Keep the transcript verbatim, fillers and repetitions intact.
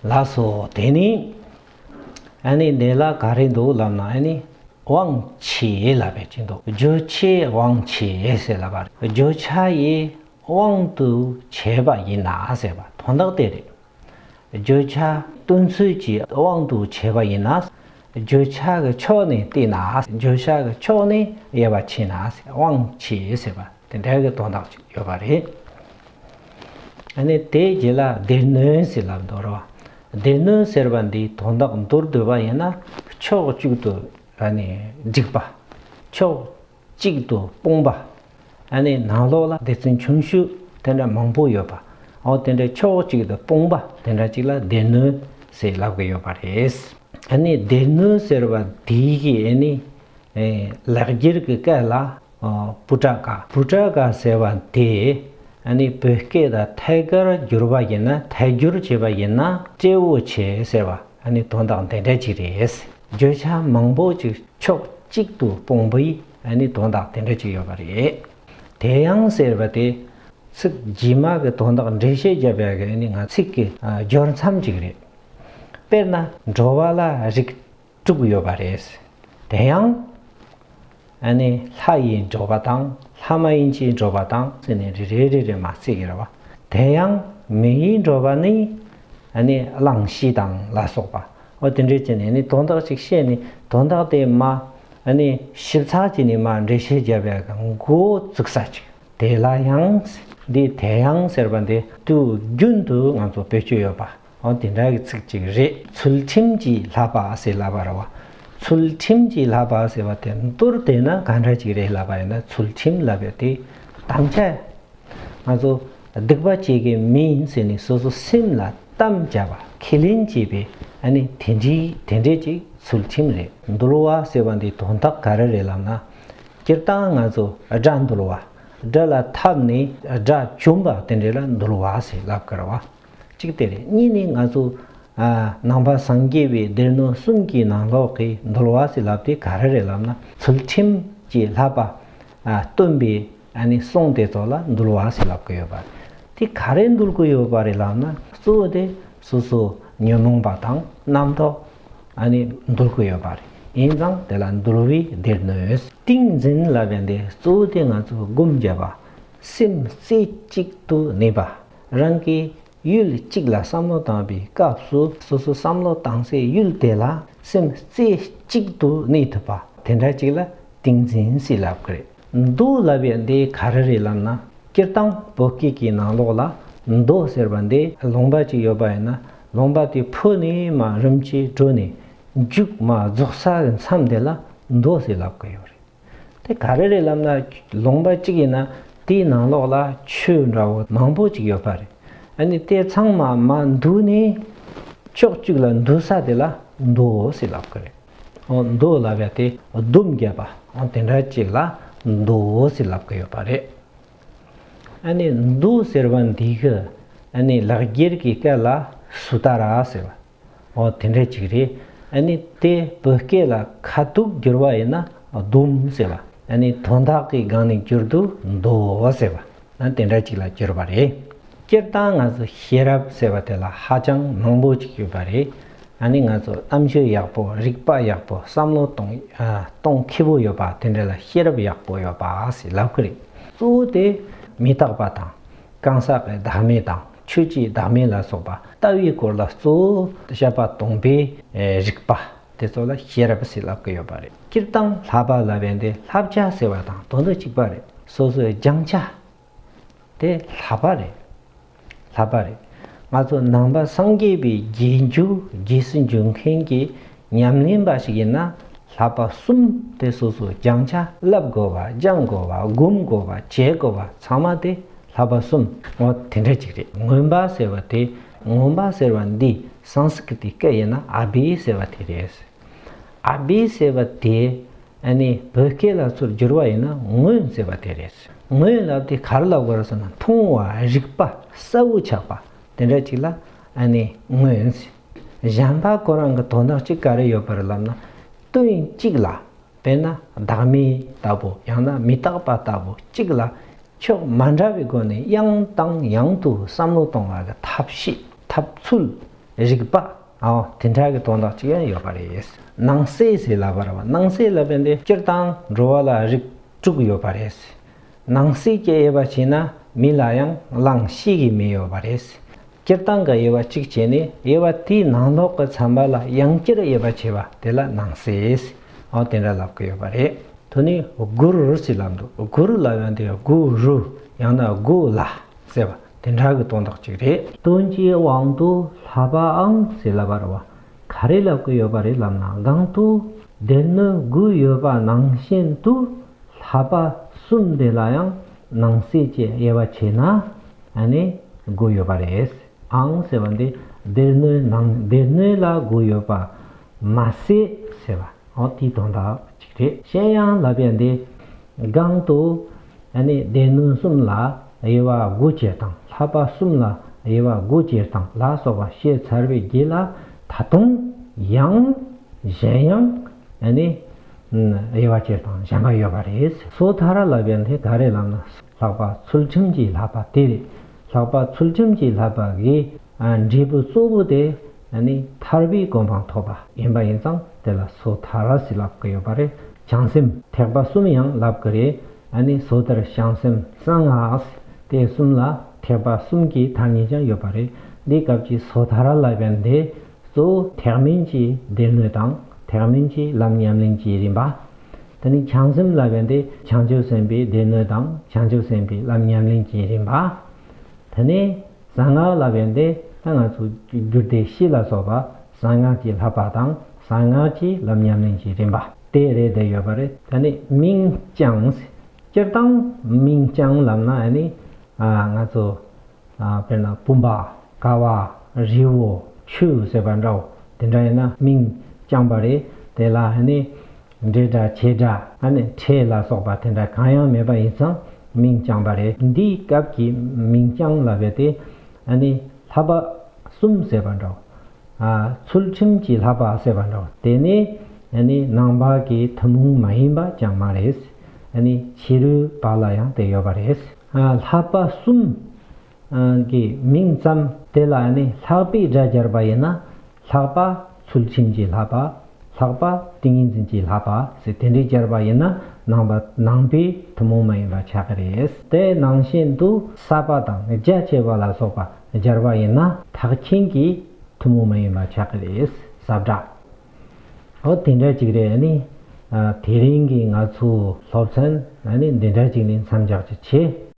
ལགས་སོ། དེ་ནི་ཨ་ནི་འདི་ལ་ག་རེ་འདུག་ལབ་ན། ཨ་ནི་དབང་ཆེ་ལབ་པའི་ཅིག་འདུག་རྒྱུ་ཆའི་དབང་ཆེ་ཟེར་ལབ་པ་རེད། རྒྱུ་ཆ་ཡི་དབང་དུ་བྱས་པ་ཡིན་ན་ཟེར་བ་དོན་དག་དེ་རེད། རྒྱུ་ཆ་བཏོན་ཚུལ་གྱི་དབང་དུ་བྱས་པ་ཡིན་ན། རྒྱུ་ཆ་གི་ཕྱོགས་ནས་བལྟས་ན། རྒྱུ་ཆ་གི་ཕྱོགས་ནས་དབྱེ་བ་ཕྱེ་ན་དབང་ཆེ་ཟེར་བ་དེ་འདྲ་གི་དོན་དག་ཅིག་ཡོད་པ་རེད། ཨ་ནི་དེའི་རྗེས་ལ་སྡེ་སྣོད་ཟེར་ལབ་འདུག་རེད་བ། སྡེ་སྣོད་ཟེར་བ་འདིའི་དོན་དག་མདོར་བསྡུས་པ་ཡིན་ན། ཕྱོགས་གཅིག་ཏུ་ཨ་ནི་བསྒྲིགས་པ། ཕྱོགས་གཅིག་ཏུ་སྤུངས་པ། ཨ་ནི་ནང་ལོགས་ལ་སྡེ་ཚན་ཆུང་ཤོས་དེ་འདྲ་མང་པོ་ཡོད་པ། འོ་དེ་འདྲ་ཕྱོགས་གཅིག་ཏུ་སྤུངས་པ་དེ་འདྲ་ཅིག་ལ་སྡེ་སྣོད་ཟེར་ལབ་ཀྱི་ཡོད་པ་རེད། ཨ་ནི་སྡེ་སྣོད་ཟེར་བ་དེ་གི་ཨ་ནི་ལེགས་སྦྱར་གྱི་སྐད་ལ་པུ་ཊ་ཀ། པུ་ཊ་ཀ་ཟེར་བ་དེ་ཨ་ནི་བོད་སྐད་དང་ཐད་ཀར་བསྒྱུར་བ་ཡིན་ན། ཐད་སྒྱུར་བྱས་པ་ཡིན་ན། སྤྲེའུ་ཆེ་ཟེར་བ་ཨ་ནི་དོན་དག་འདི་འདྲ་ཅིག་རེད། བརྗོད་བྱ་མང་པོ་ཅིག་ཕྱོགས་གཅིག་ཏུ་སྤུངས་པའི་ཨ་ནི་དོན་དག་དེ་འདྲ་ཅིག་ཡོད་པ་རེད། དེ་ཡང་ཟེར་བ་དེ་ཚིག་རྗེས་མ་གི་དོན་དག་འགྲེལ་བཤད་བརྒྱབ་ཡག་གི་ཨ་ནི་ང་ཚིག་གི་ཨ་སྦྱོར་མཚམས་ཅིག་རེད། དཔེར་ན་འགྲོ་བ་ལ་རིགས་དྲུག་ཡོད་པ་རེད། དེ་ཡང་ཨ་ནི་ལྷ་ཡིས་འགྲོ་བ་དང་། ལྷ་མ་ཡིན་གྱིས་འགྲོ་བ་དང་ཟེར་ནས་རེ་རེ་རེ་རེ་མར་བརྩི་གི་རེད་བ། དེ་ཡང་མི་ཡིས་འགྲོ་བ་ནི་ཨ་ནི་གླེང་གཞི་དང་ལ་སོགས་པ། འོ་དེ་འདྲས་བྱས་ནས་ནི་དོན་དག་ཅིག་བཤད་ནས། དོན་དག་དེ་མར་ཨ་ནི་ཞིབ་ཚགས་བྱས་ནས་མར་འགྲེལ་བཤད་བརྒྱབ་ཡག་གི་འགོ་བཙུགས་ས་ཅིག་དེ་ལ་ཡང་འདི་དེ་ཡང་ཟེར་བ་འདི་དུས་རྒྱུན་དུ་ང་ཚོ་བེད་སྤྱོད་ཡོད་པ། འོ་དེ་འདྲ་གི་ཚིག་ཅིག་རེད། ཚུལ་ཁྲིམས་ཀྱིས་བསླབ་པ་ཟེར་ལབ་པ་རེད་བ། ཚུལ་ཁྲིམས་ཀྱིས་བསླབ་པ་ཟེར་བ་དེ་མདོར་བསྡུས་ན་ག་འདྲ་ཅིག་རེད་ལབ་པ་ཡིན་ན། ཚུལ་ཁྲིམས་ལབ་པ་དེ་དམ་བཅའ། ང་ཚོ་སྡིག་པ་བྱེད་ཀྱི་མིན་ཟེར་ནས་སོ་སོ་སེམས་ལ་གཏམ་བརྒྱབ་པ། ཁས་ལེན་བྱས་པའི་ཨ་ནི་དེ་འདྲའི་དེ་འདྲའི་ཅིག་ཚུལ་ཁྲིམས་རེད། འདུལ་བ་ཟེར་བ་འདིའི་དོན་དག་ག་རེ་རེད་ལབ་ན། སྤྱིར་བཏང་ང་ཚོ་དགྲ་འདུལ་བ། དགྲ་ལ་འཐབ་ནས་དགྲ་བཅོམ་པ་དེ་འདྲ་ལ་འདུལ་བ་ཟེར་ལབ་ཀྱི་རེད་བ། གཅིག་དེ་རེད། གཉིས་ནི་ང་ཚོ་ཨ་ནང་པ་སངས་རྒྱས་པའི་སྡེ་སྣོད་གསུམ་གྱི་ནང་ལོགས་ཀྱི་འདུལ་བ་ཟེར་ལབ་དེ་ག་རེ་རེད་ལབ་ན། ཚུལ་ཁྲིམས་ཀྱིས་བསླབ་པ་ཨ་སྟོན་པའི་ཨ་ནི་གསུང་དེ་ཚོ་ལ་འདུལ་བ་ཟེར་ལབ་ཀྱི་ཡོད་པ་རེད། དེ་ག་རེ་འདུལ་གྱི་ཡོད་པ་རེད་ལབ་ན། གཙོ་བོ་དེ་སོ་སོ་ཉོན་མོངས་པ་དང་རྣམ་རྟོག་ཨ་ནི་འདུལ་གྱི་ཡོད་པ་རེད། ཡིན་ཙང་དེ་ལ་འདུལ་བའི་སྡེ་སྣོད། ཏིང་འཛིན་ལབ་ཡག་དེ་གཙོ་བོ་དེ་ང་ཚོ་སྒོམ་བརྒྱབ་པ། སེམས་རྩེ་གཅིག་ཏུ་གནས་པ། རང་གི་ཡུལ་གཅིག་ལ་བསམ་བློ་བཏང་བའི་སྐབས་སུ། སོ་སོ་བསམ་བློ་བཏང་སའི་ཡུལ་དེ་ལ་སེམས་རྩེ་གཅིག་ཏུ་གནས་ཐུབ་པ་དེ་འདྲ་ཅིག་ལ་ཏིང་འཛིན་ཟེར་ལབ་ཀྱི་རེད། མདོ་ལབ་ཡག་འདི་ག་རེ་རེད་ལབ་ན། སྤྱིར་བཏང་བོད་སྐད་ཀྱི་ནང་ལོགས་ལ་མདོ་ཟེར་བ་འདི་ལུང་པ་ཅིག་ཡོད་པ་ཡིན་ན། ལུང་པ་དེ་ཕུ་ནས་མར་རིམ་གྱིས་བགྲོད་ནས་མཇུག་མར་རྫོགས་ས་གི་མཚམས་དེ་ལ་མདོ་ཟེར་ལབ་ཀྱི་ཡོད་རེད། དེ་ག་རེ་རེད་ལབ་ན། ལུང་པ་གཅིག་ཡིན་ན་དེའི་ནང་ལོགས་ལ་ཆོས་འདྲ་བོ་མང་པོ་ཅིག་ཡོད་པ་རེད། ཨ་ནི་དེ་ཚང་མ་མར་བསྡུས་ནས་ཕྱོགས་གཅིག་ལ་བསྡུས་ས་དེ་ལ་མདོ་ཟེར་ལབ་ཀྱི་རེད། འོ་མདོ་ལབ་ཡག་དེ་སྡོམ་བརྒྱབ་པ། འོ་དེ་འདྲ་ཅིག་ལ་མདོ་ཟེར་ལབ་ཀྱི་ཡོད་པ་རེད། ཨ་ནི་མདོ་ཟེར་བ་འདི་གི་ཨ་ནི་ལེགས་སྦྱར་གྱི་སྐད་ལ་སུ་ཏ་ར་ཟེར་བ། འོ་དེ་འདྲ་ཅིག་རེད། ཨ་ནི་དེ་བོད་སྐད་ལ་ཁ་ཐུག་བསྒྱུར་བ་ཡིན་ན་སྡོམ་ཟེར་བ། ཨ་ནི་དོན་དག་གི་སྒང་ནས་བསྒྱུར་དུས་མདོ་ཟེར་བ། ཨ་དེ་འདྲ་ཅིག་ལ་བསྒྱུར་བ་རེད། སྤྱིར་བཏང་ང་ཚོ་ཤེས་རབ་ཟེར་བ་དེ་ལ་ཧ་ཅང་མང་པོ་ཅིག་ཡོད་པ་རེད། ཨ་ནི་ང་ཚོ་རྣམ་དཔྱོད་ཡག་པོ། རིག་པ་ཡག་པོ། བསམ་བློ་གཏོང་ཨ་གཏོང་མཁས་པོ་ཡོད་པ་དེ་འདྲ་ལ་ཤེས་རབ་ཡག་པོ་ཡོད་པ་ཟེར་ལབ་ཀྱི་རེད། གཙོ་བོ་དེ་མི་རྟག་པ་དང་། གང་ཟག་གི་བདག་མེད་དང་། ཆོས་ཀྱི་བདག་མེད་ལ་སོགས་པ་ལྟ་བའི་སྐོར་ལ་གཙོ་བོ་བཤད་པ་སྟོང་པའི་རིག་པ་དེ་ཚོ་ལ་ཤེས་རབ་ཟེར་ལབ་ཀྱི་ཡོད་པ་རེད། སྤྱིར་བཏང་བསླབ་པ་ལབ་ཡག་འདི་བསླབ་བྱ་ཟེར་བ་དང་དོན་དུ་གཅིག་པ་རེད། སོ་སོའི་སྦྱང་བྱ་དེ་བསླབ་པ་རེད། བསླབ་པ་རེད། ང་ཚོ་ནང་པ་སངས་རྒྱས་པའི་རྗེས་འཇུག་རྗེས་སུ་འཇུག་མཁན་གྱི་ཉམས་ལེན་པ་ཞིག་ཡིན་ན། བསླབ་པ་གསུམ་དེ་སོ་སོ་སྦྱང་བྱ། བསླབ་དགོས་པ། སྦྱང་དགོས་པ། སྒོམ་དགོས་པ། བྱེད་དགོས་པ་ཚང་མ་དེ་བསླབ་པ་གསུམ། འོ་དེ་འདྲ་ཅིག་རེད། མངོན་པ་ཟེར་བ་དེ། མངོན་པ་ཟེར་བ་འདི་སཾ་སྐྲྀ་ཏའི་སྐད་ཡིན་ན་ཨ་བྷི་ཟེར་བ་དེ་རེད། ཨ་བྷི་ཟེར་བ་དེ་ཨ་ནི་བོད་སྐད་ལ་ཚུར་བསྒྱུར་བ་ཡིན་ན་མངོན་ཟེར་བ་དེ་རེད། མངོན་ལབ་དེ་ག་རེ་ལབ་དགོས་རེད་ཟེར་ན། མཐོང་བ། རིག་པ་གསལ་བོ་ཆགས་པ་དེ་འདྲ་ཅིག་ལ་ཨ་ནི་མངོན་ཟེར། གཞན་པ་ཁོ་རང་གི་དོན་དག་ཅིག་ག་རེ་ཡོད་པ་རེད་ལབ་ན། དོན་གཅིག་ལ། དཔེར་ན་བདག་མེད་ལྟ་བུ། ཡང་ན་མི་རྟག་པ་ལྟ་བུ་གཅིག་ལ་ཕྱོགས་མ་འདྲ་བའི་སྒོ་ནས་ཡང་དང་ཡང་དུ་བསམ་བློ་གཏོང་བ་གི་ཐབས་ཤེས། ཐབས་ཚུལ། རིག་པ། ཨོ་དེ་འདྲ་གི་དོན་དག་ཅིག་ཡང་ཡོད་པ་རེད། ནང་གསེས་ཟེར་ལབ་པ་རེད་བ། ནང་གསེས་ལབ་པ་འདི་སྤྱིར་བཏང་འགྲོ་བ་ལ་རིགས་དྲུག་ཡོད་པ་རེད། ནང་གསེས་ཀྱི་དབྱེ་བ་ཕྱེ་ན་མི་ལ་ཡང་གླང་ཤེས་ཀྱི་མི་ཡོད་པ་རེད། སྤྱིར་བཏང་གི་དབྱེ་བ་གཅིག་བྱས་ནས་དབྱེ་བ་དེའི་ནང་ལོགས་ཀྱི་ཚན་པ་ལ་ཡང་བསྐྱར་དབྱེ་བ་ཕྱེ་བ་དེ་ལ་ནང་གསེས། ཨོ་དེ་འདྲ་ལབ་ཀྱི་ཡོད་པ་རེད། དེ་ནས་གུ་རུ་ཟེར་ལབ་འདུག་གུ་རུ་ལབ་ཡང་དེ་གུ་རུ་ཡང་ན་གུ་ལ་ཟེར་བ་དེ་འདྲ་གི་དོན་དག་ཅིག་རེད། དོན་གྱི་དབང་དུ་ལྷག་པའང་ཟེར་ལབ་པ་རེད་བ། ག་རེ་ལབ་ཀྱི་ཡོད་པ་རེད་ལབ་ན། གང་དུ་སྡེ་སྣོད་དགུ་ཡོད་པ་ནང་བཞིན་དུ་ལྷག་པ་གསུམ་དེ་ལ་ཡང་ནང་གསེས་ཀྱི་དབྱེ་བ་ཕྱེ་ན་ཨ་ནི་དགུ་ཡོད་པ་རེད། ཨང་ཟེར་བ་འདི་སྡེ་སྣོད་ནང་སྡེ་སྣོད་ལ་དགུ་ཡོད་པ་མ་ཟད་ཟེར་བ། འོ་དེའི་དོན་དག་ཅིག་རེད། གཞན་ཡང་ལབ་ཡ་འདི་གང་དུ་ཨ་ནི་སྡེ་སྣོད་གསུམ་ལ་དབྱེ་བ་དགུ་ཅེས་དང་ལྷག་པ་གསུམ་ལ་དབྱེ་བ་དགུ་ཅེས་དང་ལ་སོགས་པ་བཤད་ཚར་བའི་རྗེས་ལ་ད་དུང་ཡང་གཞན་ཡང་ཨ་ནི་དབྱེ་བ་ཅེས་དང་གཞན་པ་ཡོད་པ་རེད། སོ་ཐ་ར་ལབ་ཡ་འདི་ག་རེ་ལབ་ན། ལྷག་པ་ཚུལ་ཁྲིམས་ཀྱི་ལྷག་པ་དེ་རེད། ལྷག་པ་ཚུལ་ཁྲིམས་ཀྱི་ལྷག་པ་གི་འབྲས་བུ་གཙོ་བོ་དེ་ནི་ཐར་པའི་གོ་འཕང་ཐོབ་པ་ཡིན་པ་ཡིན་ཙང་དེ་ལ་སོ་ཐ་ར་ཟེར་ལབ་ཀྱི་ཡོད་པ་རེད། བྱང་སེམས་ཐེག་པ་གསུམ་ཡང་ལབ་ཀྱི་རེད། ཨ་ནི་སོ་ཐར་བྱང་སེམས་གསང་སྔགས་དེ་གསུམ་ལ་ཐེག་པ་གསུམ་གྱི་ཐ་སྙད་ཀྱང་ཡོད་པ་རེད། འདི་སྐབས་ཀྱི་སོ་ཐ་ར་ལབ་ཡ་འདི་གཙོ་བོ་ཐེག་དམན་གྱི་སྡེ་སྣོད་དང་ཐེག་དམན་གྱི་ལམ་ཉམས་ལེན་གྱི་རིམ་པ། དེ་ནས་བྱང་སེམས་ལབ་ཡ་འདི་བྱང་ཆུབ་སེམས་དཔའི་སྡེ་སྣོད་དང་བྱང་ཆུབ་སེམས་དཔའི་ལམ་ཉམས་ལེན་གྱི་རིམ་པ། དེ་ནས་གསང་སྔགས་ལབ་ཡ་འདི་ད་ང་ཚོ་རྒྱུད་སྡེ་བཞི་ལ་སོགས་པ་གསང་སྔགས་ཀྱི་བསླབ་པ་དང་གསང་སྔགས་ཀྱི་ལམ་ཉམས་ལེན་གྱི་རིམ་པ་དེ་རེད་བསྡད་ཡོད་པ་རེད། དེ་ནས་མིང་རྐྱང་། སྤྱིར་བཏང་མིང་རྐྱང་ལབ་ན་ཨ་ནི་ང་ཚོ་ཨ་དཔེར་ན་བུམ་པ། ཀ་བ། རི་བོ། ཆུ་ཟེར་བ་འདྲ་བོ་དེ་འདྲ་ཡིན་ན་མིང་རྐྱང་པ་རེད། དེ་ལ་ཨ་ནི་འབྲེལ་སྒྲ་བྱེད་སྒྲ་ཨ་ནི་ཕྲད་ལ་སོགས་པ་དེ་འདྲ་གང་ཡང་མེད་པ་ཡིན་ཙང་མིང་རྐྱང་པ་རེད། འདིའི་སྐབས་ཀྱི་མིང་རྐྱང་ལབ་པ་དེ་ཨ་ནི་ལྷག་པ་གསུམ་ཟེར་བ་འདྲ་བོ། ཨ་ཚུལ་ཁྲིམས་ཀྱི་ལྷག་པ་ཟེར་བ་འདྲ་བོ། དེ་ནས་ཨ་ནི་ནང་པ་གི་ཐུན་མོང་མ་ཡིན་པ་ཀྱང་མ་རེད། ཨ་ནི་ཕྱི་རོལ་པ་ལ་ཡང་དེ་ཡོད་པ་རེད། ཨ་ལྷག་པ་གསུམ། ཨ་གི་མིང་ཙམ་དེ་ལ་ནི་ལྷག་པའི་སྒྲ་སྦྱར་བ་ཡིན་ན་ལྷག་པ་ཚུལ་ཁྲིམས་ཀྱི་ལྷག་པ། ལྷག་པ་ཏིང་ངེ་འཛིན་གྱི་ལྷག་པ་ཟེར་དེ་འདྲའི་སྦྱར་བ་ཡིན་ན་ནང་པ་ནང་པའི་ཐུན་མོང་མ་ཡིན་པ་ཆགས་ཀྱི་རེད། དེ་ནང་བཞིན་དུ་ཟབ་པ་དང་རྒྱ་ཆེ་བ་ལ་སོགས་པ་སྦྱར་བ་ཡིན་ན་ཐེག་ཆེན་གྱི་ཐུན་མོང་མ་ཡིན་པ་ཆགས་ཀྱི་རེད། ཟབ་སྒྲ། འོ་དེ་འདྲ་ཅིག་རེད། ཨ་ནི་ཨ་དེ་རིང་གི་ང་ཚོའི་སློབ་ཚན་ཨ་ནི་འདི་འདྲ་ཅིག་ནས་མཚམས་འཇོག་ཅིག་བྱེད།